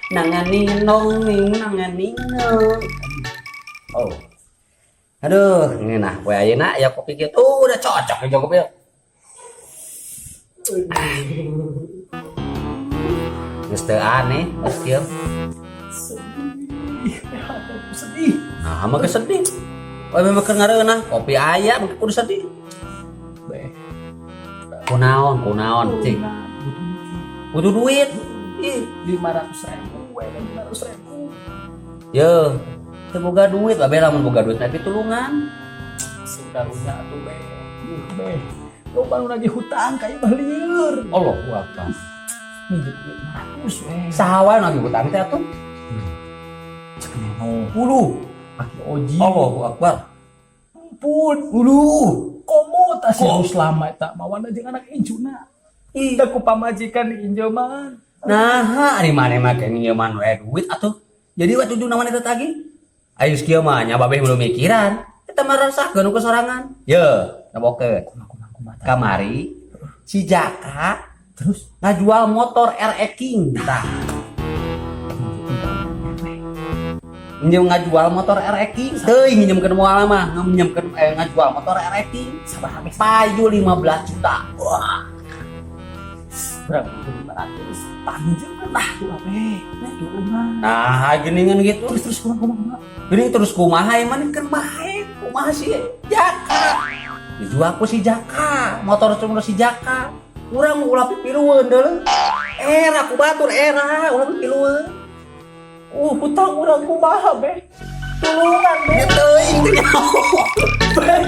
Nanganinong ning nanganinong. Oh. Aduh, ini nah, poe ayeuna ya kopi kieu tuh udah cocok jeung kopi. Geus teu aneh, geus kieu. Sedih, aku sedih. Nah, mah geus sedih. Oh, memang keur ngareunah, kopi aya mah kudu sedih. Beh. Kunaon, kunaon, cing. Butuh duit. Ih, 500 ribu, 500 ribu. Ye, teu boga duit, babe lamun boga duit tapi tulungan. Singkarunya atuh, beh. Yuh, beh. Loba nu nagih hutang ka imah lieur. Allahu Akbar. Minjem duit 500 we. Saha wae nagih hutang teh atuh? Cek Neno. Uluh. Aki Oji. Allahu Akbar. Ampun. Uluh. Komo tas Kok? selama eta mawana jeung anak incuna. Ih. Da ku pamajikan diinjeman. Nah, ari maneh mah ke nginjeman we duit atuh. Jadi waktu ujung mana eta tagih? Ayo kieu mah nya babeh belum mikiran. Eta mah rasakeun ku sorangan. Ye, nabokeun. Kumaha kumaha? Kamari si Jaka Terus ngajual motor RX King. Tah, minjem ngajual motor RX King. Teuing nginjemkeun moal mah, nginjemkeun ngajual motor RX King. Sabaraha geus? Payu 15 juta. Wah, Berapa? 500. Panjang lah tuh abe. Tulungan. Nah, geningan gitu. Terus terus kumaha kumaha kumaha? Gini terus kumaha emang kan bae, kumaha si Jaka. Dijual ku si Jaka, motor cuma si Jaka. Urang ulah pipilueun deuleu. Era ku batur era ulah pipilueun. Hutang urang kumaha, be? Tulungan, be. Ya teuing teh.